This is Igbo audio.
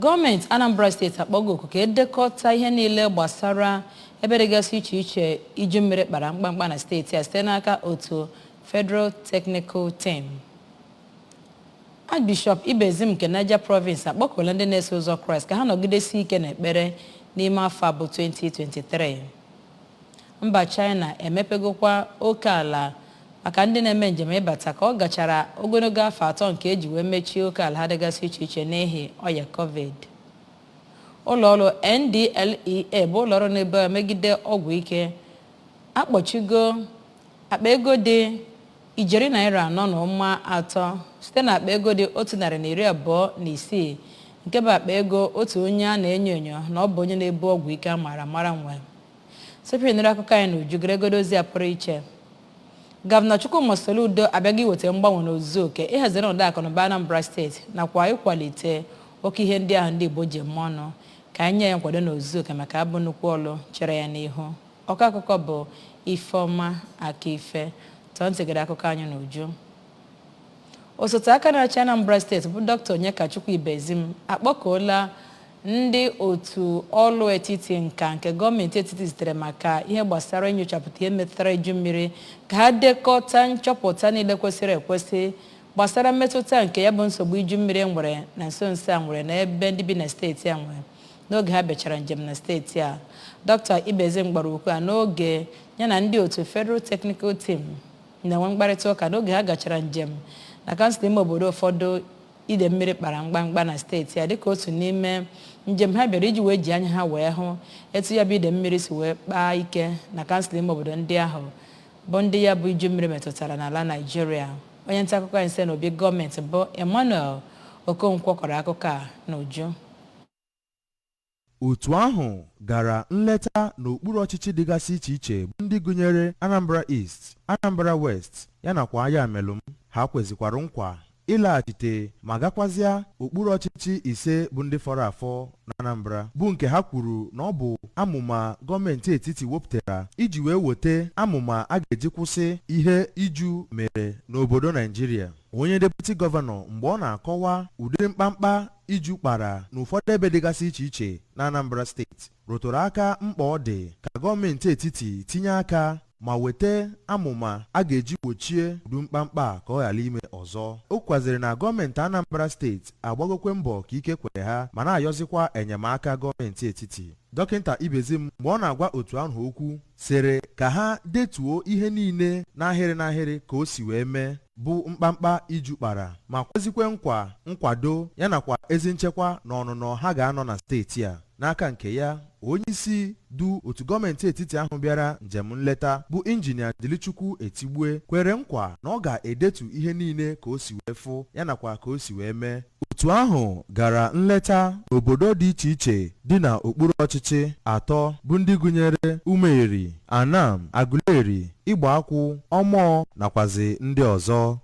Gọọmenti Anambra Steeti akpọgo oku ka edekọta ihe niile gbasara ebe dịgasị iche iche iju mmiri kpara mkpamkpa na steeti a site n'aka otu Federal Technical Team. Archbishop Ibezim nke Niger Province akpọkuola ndị na-eso ụzọ Kraịst ka ha nọgidesi ike n'ekpere n'ime afọ a bụ 2023. Mba China emepegokwa oke ala maka ndị na-eme njem ịbata ka ọ gachara ogologo afọ 3 nke eji wee mechie oke ala ha dịgasị iche iche n'ihi ọya COVID. Ụlọọrụ NDLEA bụ ụlọọrụ na-ebu agha megide ọgwụ ike akpọchigo akpa ego dị ijeri naira 4.3 site na akpa ego dị 126, nke bụ akpa ego otu onye a na-enyo enyo na ọ bụ onye na-ebu ọgwụ ike a maara amara nwe. Tupu ị nụrụ akụkọ anyị n'uju, geregodo ozi a pụrụ iche. Gọvanọ Chukwuma Soludo abịaghị iweta mgbanwe n'ozuzu oke, ịhaziri ọnọdụ akụnụba Anambra Steeti nakwa ịkwalite oke ihe ndị ahụ ndị Igbo ji eme ọnụ, ka anyị nye ya nkwado n'ozuzu oke maka abụ nnukwu ọlụ chere ya n'ihu. Ọkọ akụkọ bụ Ifeọma Akife. Tọọ ntị gere akụkọ anyị n'uju. Osote aka na-achị Anambra Steeti bụ Dr. Onyekachukwu Ibezim akpọkuola ndị otu ọlụ etiti nka nke gọọmenti etiti zitere maka ihe gbasara inyochapụta ihe metụtara iju mmiri ka ha dekọta nchọpụta niile kwesịrị ekwesị gbasara mmetụta nke ya bụ nsogbu iju mmiri nwere na nso nso a nwere n'ebe ndị bi na steeti a nwere n'oge ha bịachara njem na steeti a. Dr. Ibezim gbara okwu a n'oge ya na ndị otu Federal Technical Team na-enwe mkparịta ụka n'oge ha gachara njem na kansụl ime obodo ụfọdụ ide mmiri kpara mkpamkpa na steeti a, dịka otu n'ime njem ha bịara iji wee ji anya ha wee hụ etu ya bụ ide mmiri si wee kpaa ike na kansụl ime obodo ndị ahụ bụ ndị ya bụ iju mmiri metụtara n'ala Naịjirịa. Onye nta akụkọ anyị site n'obi gọọmenti bụ Emmanuel Okonkwo kọrọ akụkọ a n'uju. Otu ahụ gara nleta n'okpuru ọchịchị dịgasị iche iche bụ ndị gụnyere Anambra East, Anambra West ya nakwa Ayamelụm. Ha kwezikwara nkwa ịlaghachite ma gakwazịa okpuru ọchịchị ise bụ ndị fọrọ afọ na Anambra, bụ nke ha kwuru na ọ bụ amụma gọọmenti etiti wepụtara iji wee weta amụma a ga-eji kwụsị ihe iju mere n'obodo Naijiria. Onye deputy gọvanọ, mgbe ọ na-akọwa ụdịrị mkpamkpa iju kpara n'ụfọdụ ebe dịgasị iche iche na Anambra Steeti, rụtụrụ aka mkpa ọ dị ka gọọmenti etiti tinye aka ma weta amụma a ga-eji gbochie udu mkpamkpa a ka ọ ghara ime ọzọ. O kwaziri na gọọmenti Anambra Steeti agbagokwe mbọ ka ike kwere ha ma na-ayọzikwa enyemaka gọọmenti etiti. Dọkịta Ibezim, mgbe ọ na-agwa otu ahụ okwu, sịrị ka ha detuo ihe niile n'ahịrị n'ahịrị ka o si wee mee bụ mkpamkpa iju kpara, ma kwezikwe nkwa nkwado ya nakwa ezi nchekwa na ọnụnọ ha ga-anọ na steeti a. N'aka nke ya, onyeisi du otu gọọmenti etiti ahụ bịara njem nleta bụ Injinia Dilichukwu Etigbue kwere nkwa na ọ ga-edetu ihe niile ka o si wee fụ ya nakwa ka o si wee mee. Otu ahụ gara nleta n'obodo dị iche iche dị na okpuru ọchịchị atọ bụ ndị gụnyere Umeri, Anam, Aguleri, Igba Akwụ, Ọmụọ nakwazi ndị ọzọ.